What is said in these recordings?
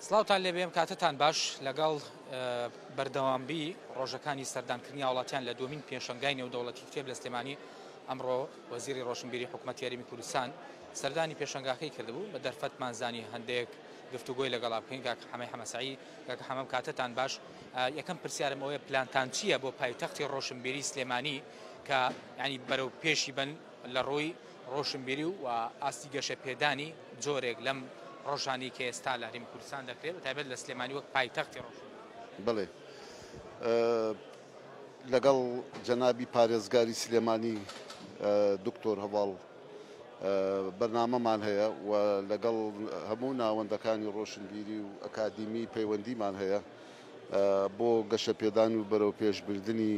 سڵاوتان لێبێ ئەم کاتەتان باش لەگەڵ بەردەوامبی ڕۆژەکانی سەردانکردنی هاوڵاتیان لە دووەمین پێشەنگای نێودەوڵەتی کتێب لە سلێمانی ئەمڕۆ وەزیری ڕۆشنبیری حکوومەتی هەرێمی کوردستان سەردانی پێشەنگاکەی کردبوو بە دەرفەتمان زانی هەندێک گفتوگۆی لەگەڵا بکەین کاک حەمەی حەمەسەعی کاک حەمەم کاتەتان باش یەکەم پرسیارم ئەوەیە پلانتان چییە بۆ پایتەختی ڕۆشنبیری سلێمانی کە ینی بەرەو پێشی بن لە ڕووی ڕۆشنبیری و ئاستی گەشەپێدانی جۆرێک لەم ڕۆژانەی کە ئێستا لە هەرێمی کوردستان دەکرێت بە تایبەت لە سلێمانی وەک پایتەختی ڕۆشنبیری. بەڵێ لەگەڵ جەنابی پارێزگاری سلێمانی دکتۆر هەڤاڵ بەرنامەمان هەیە و لەگەڵ هەموو ناوەندەکانی ڕۆشنبیری و ئەکادیمی پەیوەندیمان هەیە بۆ گەشەپێدان و بەرەوپێشبردنی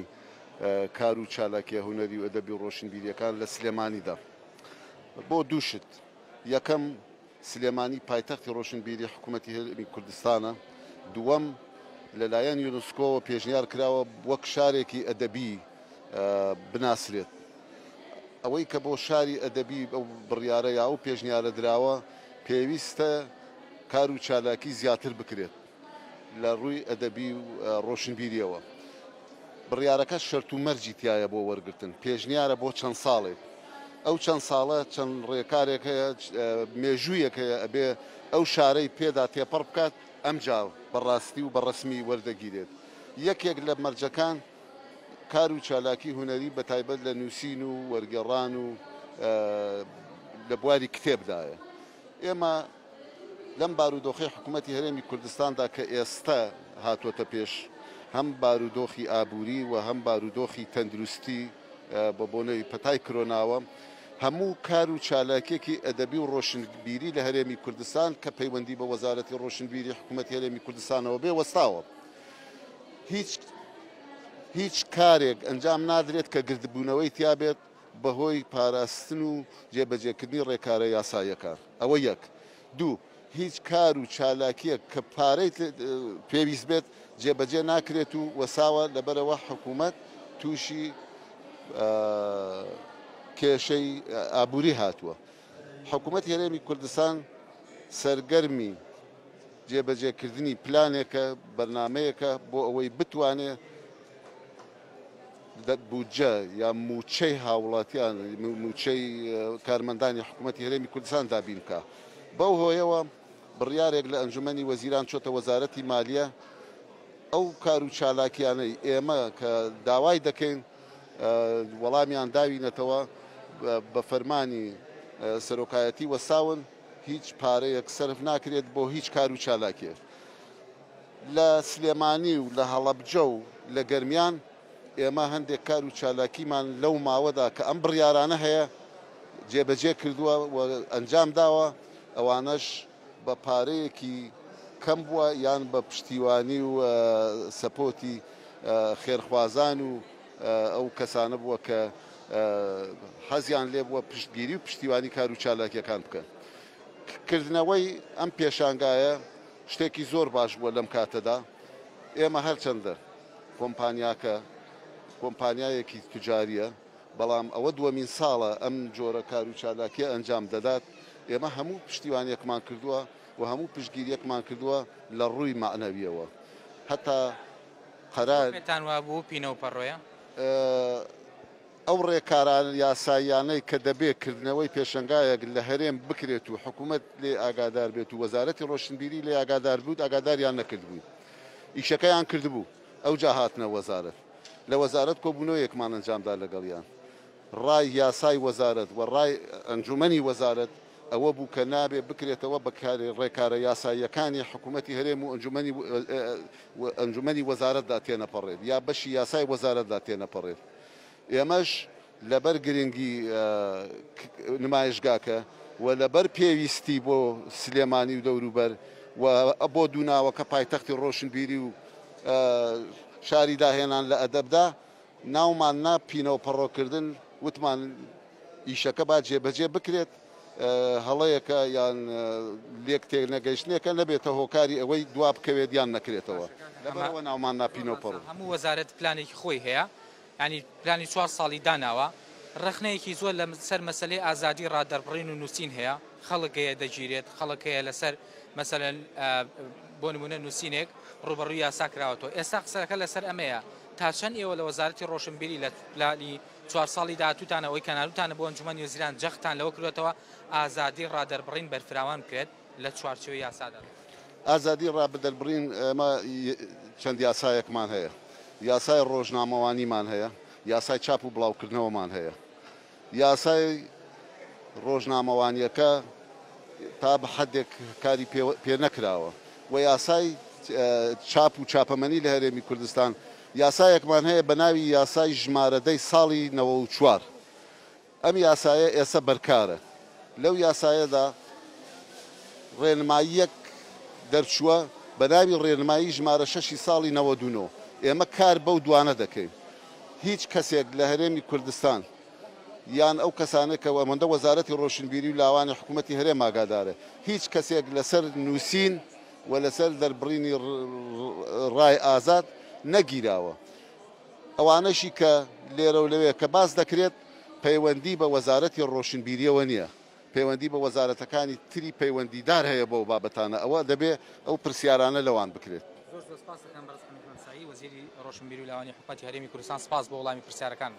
کار و چالاکیە هونەری و ئەدەبی و ڕۆشنبیریەکان لە سلێمانیدا بۆ دوو شت، یەکەم سلێمانی پایتەختی ڕۆشنبیری حکوومەتی هەرێمی کوردستانە، دووەم لەلایەن یونسکۆوە پێشنیار کراوە وەک شارێکی ئەدەبی بناسرێت. ئەوەی کە بۆ شاری ئەدەبی ئەو بڕیارە یا ئەو پێشنیارە دراوە پێویستە کار و چالاکی زیاتر بکرێت. لە ڕووی ئەدەبی و ڕۆشنبیرییەوە. بڕیارەکە شەرت و مەرجی تیایە بۆ وەرگرتن، پێشنیارە بۆ چەند ساڵێک. ئەو چەند ساڵە چەند ڕێکارێک هەیە، مێژوویەک هەیە ئەبێ ئەو شارەی پێدا تێپەڕ بکات ئەمجا بە ڕاستی و بە ڕەسمی وەردەگیرێت. یەکێک لە مەرجەکان کار و چالاکی هونەری بە تایبەت لە نووسین و وەرگێڕان و لە بواری کتێبدایە. ئێمە لەم بارودۆخەی حکوومەتی هەرێمی کوردستاندا کە ئێستە هاتۆتە پێش، هەم بارودۆخی ئابووری و هەم بارودۆخی تەندروستی بە بۆنەی پەتای کرۆناوە، هەموو کار و چالاکییەکی ئەدەبی و ڕۆشنبیری لە هەرێمی کوردستان کە پەیوەندی بە وەزارەتی ڕۆشنبیری حکوومەتی هەرێمی کوردستانەوە بێ وەستاوە. هیچ هیچ کارێک ئەنجام نادرێت کە گردبوونەوەی تیا بێت بەهۆی پاراستن و جێبەجێکردنی ڕێکارە یاساییەکان. ئەوە یەک. دوو، هیچ کار و چالاکییەک کە پارەی پێویست بێت جێبەجێ ناکرێت و وەساوە، لەبەرئەوە حکوومەت تووشی کێشەی ئابووری هاتووە. حکوومەتی هەرێمی کوردستان سەرگەرمی جێبەجێکردنی پلانێکە، بەرنامەیەکە بۆ ئەوەی بتوانێت بودجە یا مووچەی هاوڵاتیان، مووچەی کارمەندانی حکوومەتی هەرێمی کوردستان دابین بکا. بەو هۆیەوە بڕیارێک لە ئەنجومەنی وەزیران چۆتە وەزارەتی مالیە، ئەو کار و چالاکیانەی ئێمە کە داوای دەکەین وەڵامیان داوینەتەوە، بە فەرمانی سەرۆکایەتی وەستاون، هیچ پارەیەک سەرف ناکرێت بۆ هیچ کار و چالاکیەک. لە سلێمانی و لە هەڵەبجە و لە گەرمیان ئێمە هەندێک کار و چالاکیمان لەو ماوەدا کە ئەم بڕیارانە هەیە جێبەجێ کردووە و ئەنجام داوە، ئەوانەش بە پارەیەکی کەم بووە یان بە پشتیوانی و سەپۆتی خێرخوازان و ئەو کەسانە بووە کە حەزیان لێ بووە پشتگیری و پشتیوانی کار و چالاکیەکان بکەن. کردنەوەی ئەم پێشانگایە شتێکی زۆر باش بووە لەم کاتەدا، ئێمە هەرچەندە کۆمپانیاکە کۆمپانیایەکی تجارییە، بەڵام ئەوە دووەمین ساڵە ئەم جۆرە کار و چالاکییە ئەنجام دەدات، ئێمە هەموو پشتیوانییەکمان کردووە و هەموو پشتگیرییەکمان کردووە لە ڕووی مەعنەوییەوە هەتا قەرار. پێتان وابوو پینە و پەڕۆیە؟ ئەو ڕێکارە یاساییانەی کە دەبێت کردنەوەی پێشەنگایەک لە هەرێم بکرێت و حکومەت لێی ئاگادار بێت و وەزارەتی ڕۆشنبیری لێی ئاگادار بووت ئاگاداریان نەکردبووین. ئیشەکەیان کردبوو ئەوجا هاتنە وەزارەت. لە وەزارەت کۆبوونەوەیەکمان ئەنجامدا لەگەڵیان. ڕای یاسای وەزارەت و ڕای ئەنجومەنی وەزارەت ئەوە بوو کە نابێ بکرێتەوە بە ڕێکارە یاساییەکانی حکومەتی هەرێم و ئەنجومەنی ئەنجومەنی وەزارەتدا تێنەپەڕێت یا بەشی یاسای وەزارەتدا تێنەپەڕێت. ئێمەش لەبەر گرنگی نمایشگاکە و لەبەر پێویستی بۆ سلێمانی و دەوروبەر و بۆ دووناوەکە پایتەختی ڕۆشنبیری و شاری داهێنان لە ئەدەبدا ناومان نا پینەوپەڕۆکردن، وتمان ئیشەکە با جێبەجێ بکرێت، هەڵەیەکە یان لێک تێنەگەیشتنێکە نەبێتە هۆکاری ئەوەی دوا بکەوێت یان نەکرێتەوە، لەبەرئەوە ناومان نا پینەوپەڕۆ. هەموو وەزارەت پلانێکی خۆی هەیە، یانی پلانی چوار ساڵی داناوە، ڕەخنەیەکی زۆر لە سەر مەسەلەی ئازادی ڕادەربڕین و نووسین هەیە، خەڵک هەیە دەگیرێت، خەڵک هەیە لەسەر مەسەلەن بۆ نمونە نووسینێک ڕووبەڕووی یاسا کراوەتەوە. ئێستا قسەکە لەسەر ئەمەیە تا چەند ئێوە لە وەزارەتی ڕۆشنبیری لە پلانی چوار ساڵی داهاتووتانە ئەوەی کە ناردووتانە بۆ ئەنجومەنی وەزیران جەختتان لەوە کردووەتەوە ئازادی ڕادەربڕین بەرفراوان بکرێت لە چوارچێوەی یاسادا؟ ئازادی ڕابدەربڕین ئێمە چەند یاسایەکمان هەیە، یاسای ڕۆژنامەوانیمان هەیە، یاسای چاپ و بڵاوکردنەوەمان هەیە. یاسای ڕۆژنامەوانییەکە تا بە حەدێک کاری پێ نەکراوە و یاسای چاپ و چاپەمەنی لە هەرێمی کوردستان یاسایەکمان هەیە بە ناوی یاسای ژمارە دەی ساڵی 94. ئەم یاسایە ئێستا بەرکارە. لەو یاسایەدا ڕێنماییەک دەرچووە بە ناوی ڕێنمایی ژمارە شەشی ساڵی 99. ئێمە کار بەو دوانە دەکەین. هیچ کەسێک لە هەرێمی کوردستان یان ئەو کەسانەی کە ئەوەندە وەزارەتی ڕۆشنبیری و لاوانی حکوومەتی هەرێم ئاگادارە، هیچ کەسێک لەسەر نووسین و لەسەر دەربڕینی ڕای ئازاد نەگیراوە. ئەوانەشی کە لێرە و لەوێ کە باس دەکرێت پەیوەندی بە وەزارەتی ڕۆشنبیریەوە نییە، پەیوەندی بە وەزارەتەکانی تری پەیوەندیدار هەیە بەو بابەتانە، ئەوە دەبێ ئەو پرسیارانە لەوان بکرێت. زۆر زۆر سپاس دەکەم بەڕێز حەمید مەمسایی وەزیری ڕۆشنبیری و لاوانی حکومەتی هەرێمی کوردستان، سپاس بۆ وەڵامی پرسیارەکانت.